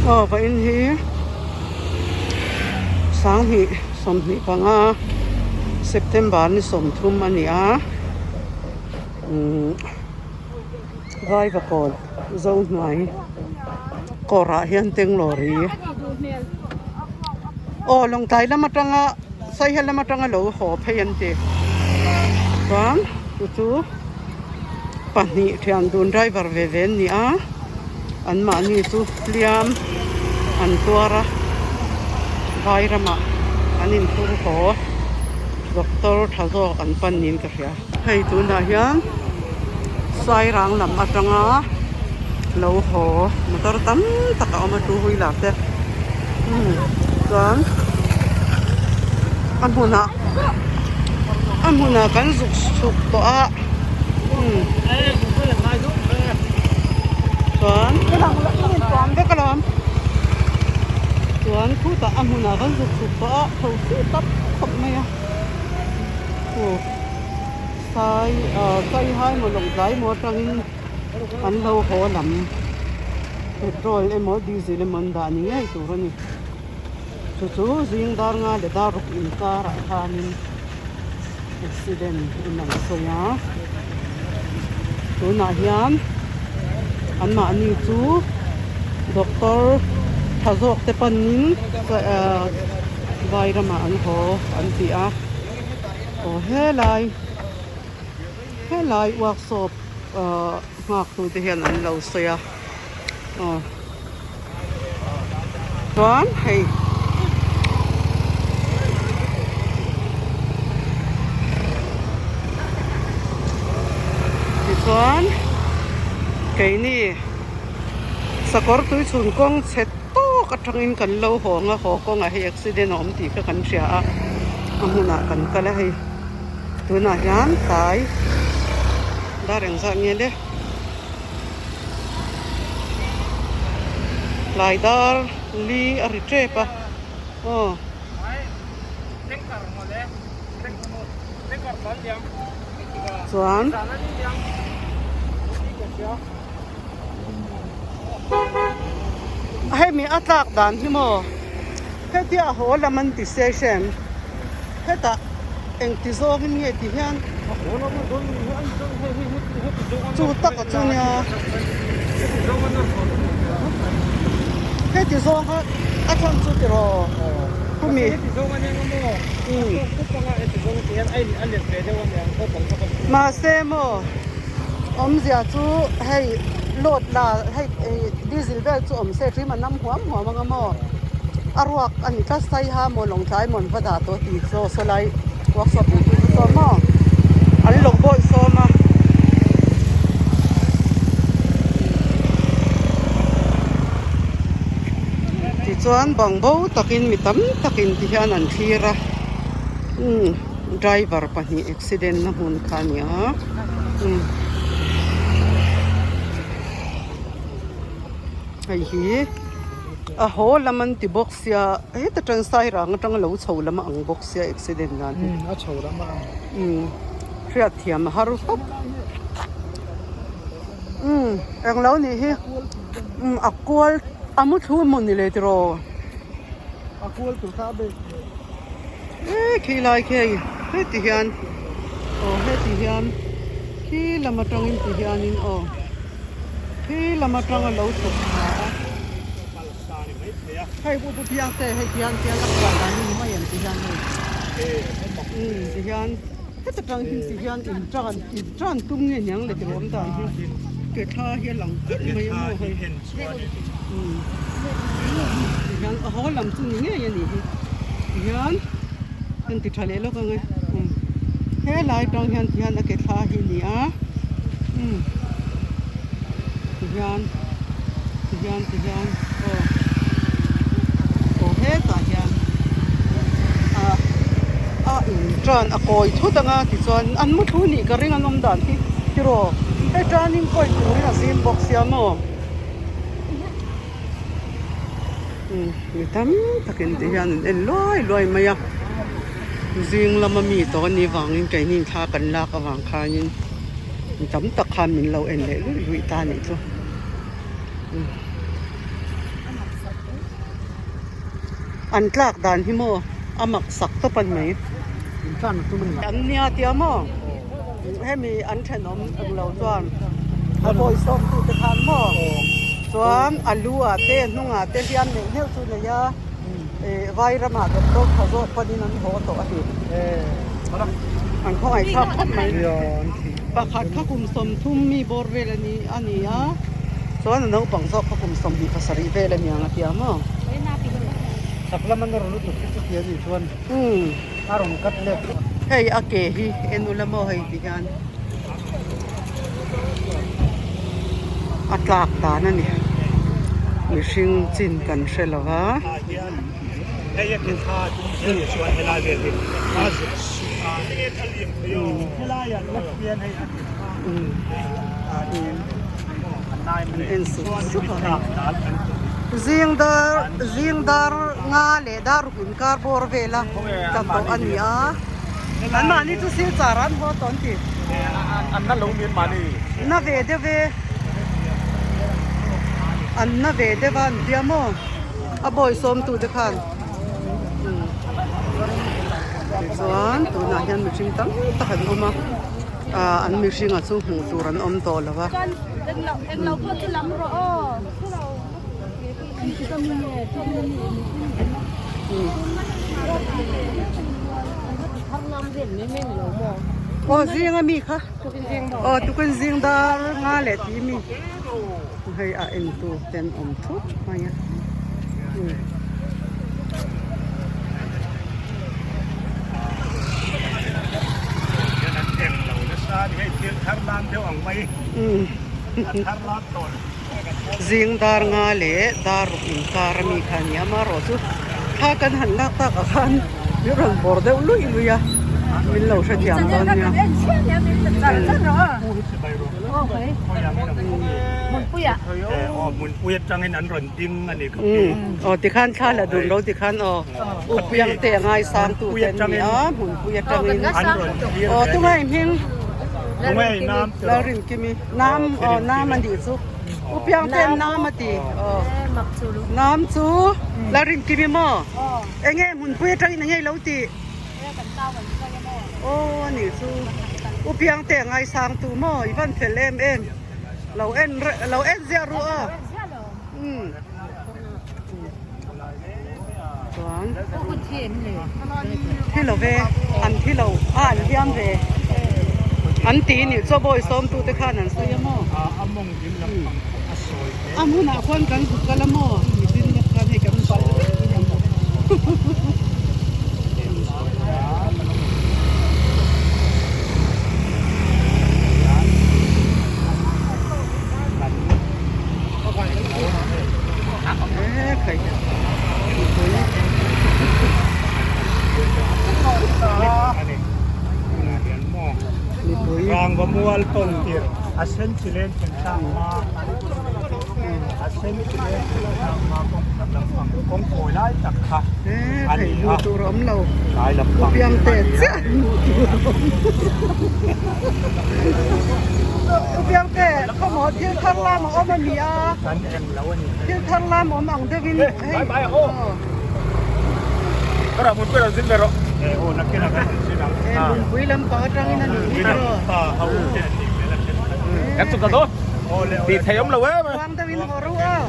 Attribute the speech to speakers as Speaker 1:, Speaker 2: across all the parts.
Speaker 1: Aw vawiin hi sanghnih 25 September ni 30 a ni a umm Vaivakawn Zohnuai kawrah hian Tenglawri aw Lawngtlai lam atanga Saiha lam atanga lo haw phei an ti chuan chu chu pahnih thian dun driver ve ve an ni a anmahni chu hliam an tuar a vai ramah an inphur haw doctor tha zawk an pan niin ka hria. Hei tunah hian Sairang lam atanga lo haw motor tam tak a awm a two wheeler te chuan a hmunah a hmunah kan zuk chhuk tawh a chuan chuan khutah a hmunah kan zuk chhuk tawh a tho si tap khawp mai a. Sai ah Saihai maw Lawngtlai maw atangin an lo haw lam petrol emaw diesel emaw an dah ni ngei tur a ni. Chu chu zing dar nga leh dar ruk inkarah khanin accident in an sawi a tunah hian anmahni chu doctor tha zawk te panin ah vai ramah an haw an ti a aw helai helai workshop ah nghak tu te hian an lo sawi a aw chuan hei tichuan keini sakawr tuichhun kawng chhe tawk atangin kan lo hawng a haw kawngah hei accident a awm tih kha kan hria a a hmunah kan kal a hei tunah hian tlai dar engzah nge le. Tlai dar li a ri tep a aw. Chuan hemi a tlak dan hi maw hetia a haw lam an ti session hetah engti zawngin nge ti hian chu taka chu nia heti zawnga a chhan chu tiraw khumi mahse maw awmzia chu hei load la hei diesel vel chu awm se ṭim a nam huam huam anga maw a ruak a ni tlat saiha maw lawngtlai maw an va dah tawh tih chu sawlai workshop nei tu chu chuan maw an lo bawih sawm a. Tichuan bang bo takin mi tam takin ti hian an thlir a umm driver pahnih accident na hmun kha a ni a umm hei hi a haw lam an ti bawk sia heta tang sairang atanga lo chho lam a ang bawk sia accident dan hi
Speaker 2: a chho lam a ang
Speaker 1: umm hriat thiam a har khawp umm englo nih hi umm a kual a mu thlu emaw ni le tiraw
Speaker 2: a kual tur kha a bel
Speaker 1: e khi lai khi hei heti hian aw heti hian khi lam atangin ti hianin aw khi lam atanga lo chhuk thla a. Hei pu pu piang te hei tihian tihian a kual dan hi ni mai em tihian hei umm tihian heta tang hi tihian in tan in tan tum nge niang le tih awm dan hi ke thla hi a lang kulh mai a maw hei umm tihian a haw lam chu ni ngei a nih hi tihian an ti tha leh lawk ang e umm helai tang hian tihian a ke thla hi a ni a umm tihian. Tihian tihian aw aw hetah hian ah a in tan a kawi thut anga tichuan an mu thu nih ka ring an awm dan hi tiraw hei turning point turin a zim bawk sia maw umm mi tam takin tihian an en luai luai mai a zing lama mi tawh anih vangin keini thla kan lak avang khanin. Mi tam tak khan min lo en leh luih luih ta anih chu. An tlak dan hi maw a mak sak tawp a ni mai. An nia tia maw hemi an thenawm ang lo chuan a bawi sawm tu te khan maw chuan a lu ah te a hnung ah te hliam neuh neuh chu nei a ih vai ramah doctor tha zawk panin an haw tawh a ni. An khawngaih thlak khawp mai. Pakhat kha kum 30 mi bawr vel a ni a ni a chuan a naupang zawk kha kum 27 vel a ni ang a ti a maw.
Speaker 2: Chak lam an rawn lutuk hi chuti a nih chuan a rawn cut let.
Speaker 1: Hei a ke hi en ula maw hei ti hian a tlak dan a ni mihring chin kan hre lo va. En sup sup a zing dar zing dar nga leh dar ruk inkar bawr vel a tla tawh a ni a an mahni chu silchar an haw tawh an ti na ve deuh e an na ve deuh a an tia maw a bawi sawm tu te khan tichuan tunah hian mihring tam tak an awm a ah an mihring a chu hmuh tur an awm tawh lo va. Aw zing ami kha aw tukin zing dar nga leh tih mi. Hei a en tur te an awm thup mai a Zing dar nga leh dar ruk inkar ami kha a ni a amaherawhchu thla kan han lak tak ah khan min rawn bawr deuh luih luih a min lo hrethiam dawn nia. Aw tikhan thla la dun lo tikhan aw upiang te a ngaisang tu te an ni a hmunpui atangin aw tungai hming Lalrinkimi nam aw nam a nih chu upiang te an nam a ti aw nam chu Lalrinkimi maw enge hmunpui atangin enge ilo tih. Aw a nih chu U Piangte a ngaisang tu maw i van fel em em lo en lo en ziah ru a umm chuan thi lo ve an thi lo a an hliam ve an ti nih chu a bawi sawm tu te khan an sawi a maw a hmunah khuan kan zuk kal a maw mipin lawk khan hei kan pal vek. Hei hmuh tur a awm lo u piang te chiah hmuh tur a awm u piang te khawmaw thil thar lam a awm a ni a thil thar lam awm ang deuh in hei he lungpui lampang atangin a nih hi tiraw. Kuang deuhin haw ru aw.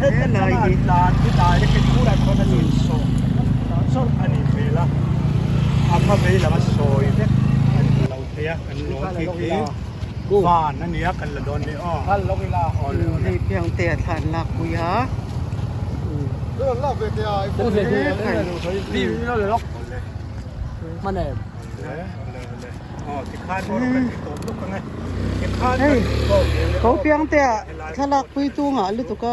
Speaker 1: Helai hi. Hei piangte a thlan lak pui a. Hei ko piang te ah thlalak pui tu ngah lutuk a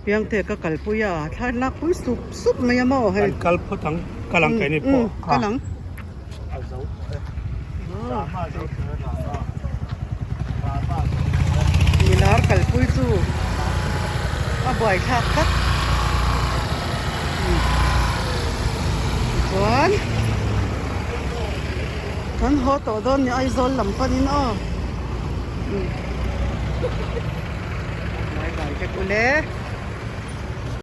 Speaker 1: piang te ka kalpui a thlalak pui sup sup mai a maw hei kal ang. Milar kalpui chu a buaithlak tlat. Chuan kan haw tawh dawn ni Aizawl lam panin aw. Bye bye vek ule.